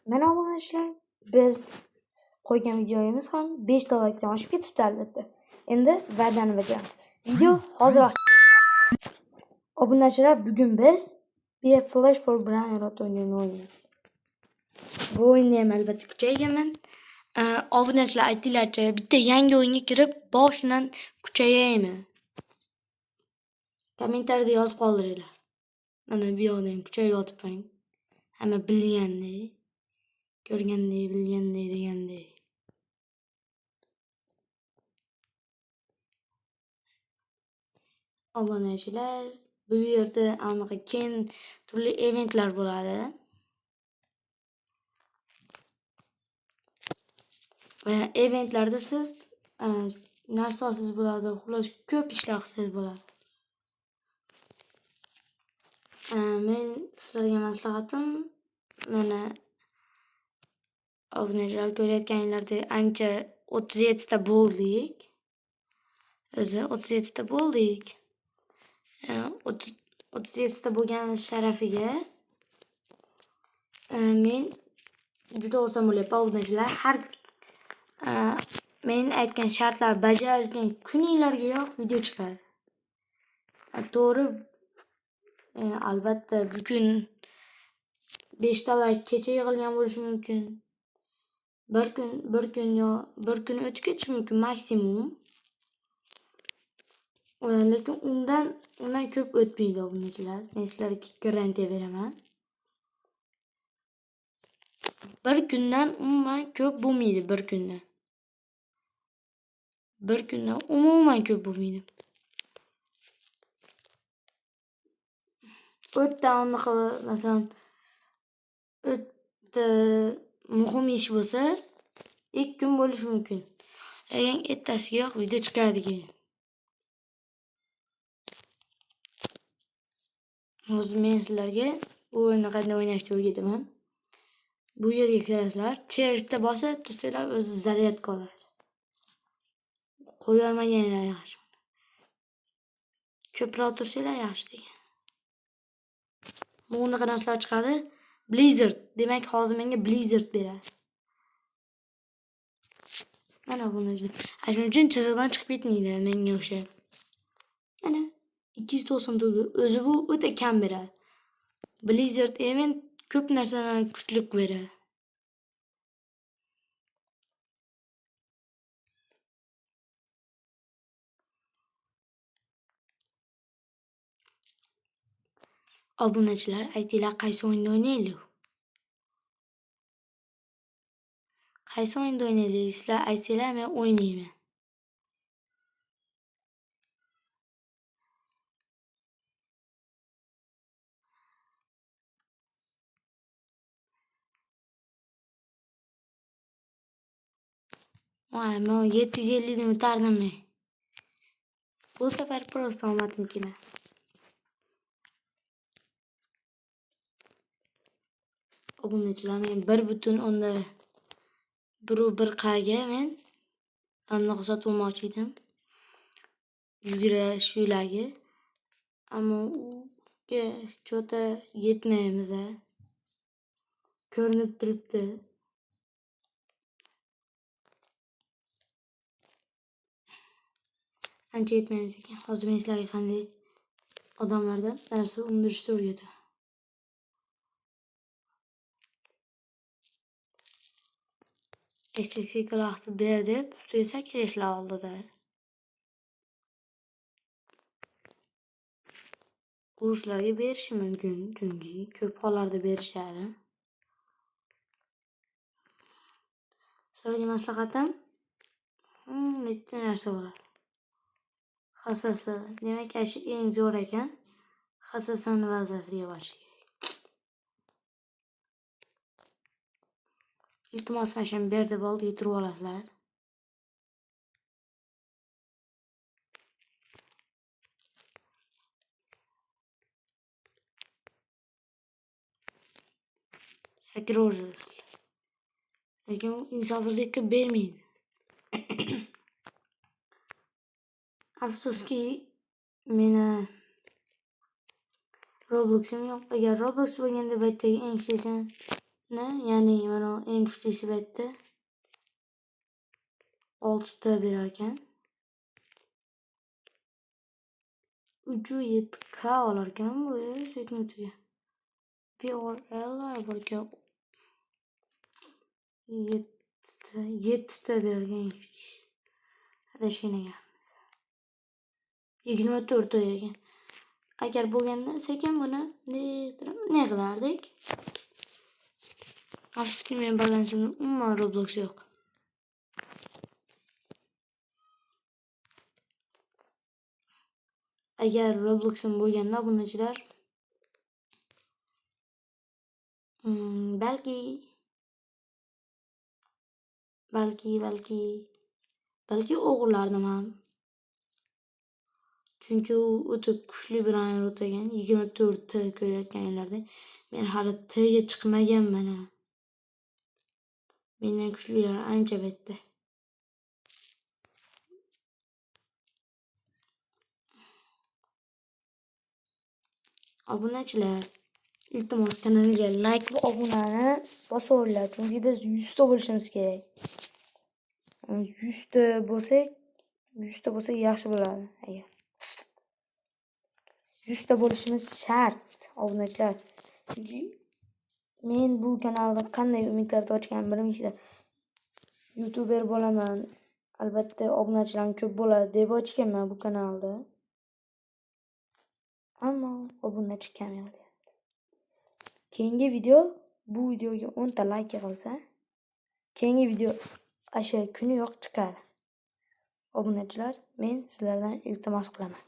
Mana obunachilar, biz qo'ygan videomiz ham 5 ta laykdan oshib ketibdi albatta. Endi va'dani bajaramiz. Video hoziroq chiqadi. Obunachilar, bugun biz Be Flash for Brainrot o'yinini o'ynaymiz. Bu o'yinni ham albatta kuchayganman. Obunachilar aytinglarchi, bitta yangi o'yinga kirib boshidan kuchayaymi? Kommentariyada yozib qoldiringlar. Mana bu yoqda ham kuchayib yotibman. Hamma bilgandek, ko'rgandek, bilgandek degandek. Obunachilar, bu yerda anaqa keyin turli eventlar bo'ladi. Eventlarda siz narsa olsangiz bo'ladi, xullas ko'p ishlar qilsangiz bo'ladi. Men sizlarga maslahatim, mana obunachilar ko'rayotganinglardek ancha 37 ta bo'ldik. O'zi 37 ta bo'ldik. 37 ta bo'lganimiz sharafiga men juda xursand bo'lyapman obunachilar. Har men aytgan shartlar bajarilgan kuninglargayoq video chiqadi. To'g'ri, albatta bugun 5 ta layk kecha yig'ilgan bo'lishi mumkin. Bir kun, bir kun yo bir kun o'tib ketishi mumkin maksimum. Lekin undan ko'p o'tmaydi obunachilar. Men sizlarga garantiya beraman. Bir kundan umuman ko'p bo'lmaydi, bir kundan. Bir kundan umuman ko'p bo'lmaydi. O'tda unaqa masalan o'tda muhim ish bo'lsa 2 kun bo'lishi mumkin. Lekin ertasigayoq video chiqadi keyin. Hozir men sizlarga bu o'yinni qanday o'ynashni o'rgataman. Bu yerga kirasizlar, chertda bosib tursanglar o'zi zaryadka oladi. Qo'ya olmaganlar yaxshi. Ko'proq tursanglar yaxshi degan. Bunaqa narsalar chiqadi. Blizzard, demak hozir menga Blizzard beradi. Mana buni. Shuning uchun chiziqdan chiqib ketmaydi menga o'xshab. Mana 294 o'zi bu o'ta kam beradi. Blizzard event ko'p narsadan kuchli beradi. Obunachilar, aytinglar qaysi o'yinda o'ynaylik? Qaysi o'yinda o'ynaylik? Sizlar aytsanglar men o'ynayman. Voy, men 750 dan o'tardim men. Bu safar prosta omadim kelmadi. Obunachilar, men 1.1 qaga men aniq sotib olmoqchi edim. Yugurish yo'lagi. Ammo unga cho'ta yetmaymiz a. Ko'rinib turibdi. Ancha yetmaymiz ekan. Hozir men sizlarga qanday odamlardan narsa undirishni o'rgataman. Estetik ber deb ustiga sakrashlar oldida. U sizlarga berishi mumkin, chunki ko'p hollarda berishadi. Sizlarga maslahatim, bitta narsa bo'ladi. Hasasa, demak, shu eng zo'r ekan. Hasasani bazasiga borish kerak. Iltimos, mana shuni ber deb oldiga turib olasizlar. Sakiraverasizlar. Lekin u insofsizlikka bermaydi. Afsuski, meni Roblox'im yo'q. Agar Roblox bo'lganda bu yerdagi eng kuchlisini Ya'ni mana eng kuchlisi bu yerda 6 ta berar ekan. 307K olar ekan bu sekundga. VRL'lar bor ekan. 7 ta berar ekan eng kuchlisi. Adashgan ekan. 24 ta ekan. Agar bo'lganda sekin buni ne qilardik? Afsuski men balansimda umuman Roblox yo'q. Agar Roblox'im bo'lganda obunachilar balki o'g'irlardim ham. Chunki u o'ta kuchli bir brainrot ekan. 24 T ko'rayotganlarda men hali T'ga chiqmaganman ha. Mendan kuchlilar ancha bu yerda. Obunachilar, iltimos kanalga like va obunani bosaveringlar, chunki biz 100 ta bo'lishimiz kerak. 100 ta bo'lsak, 100 ta bo'lsak yaxshi bo'ladi agar. 100 ta bo'lishimiz shart obunachilar. Chunki men bu kanalda qanday umidlarda ochganimni bilmaysizlar. YouTuber bo'laman, albatta obunachilarim ko'p bo'ladi deb ochganman bu kanalda. Ammo obunachi kam yig'ilyapti. Keyingi video bu videoga 10 ta like yig'ilsa, keyingi video o'sha kuni yo'q chiqadi. Obunachilar, men sizlardan iltimos qilaman.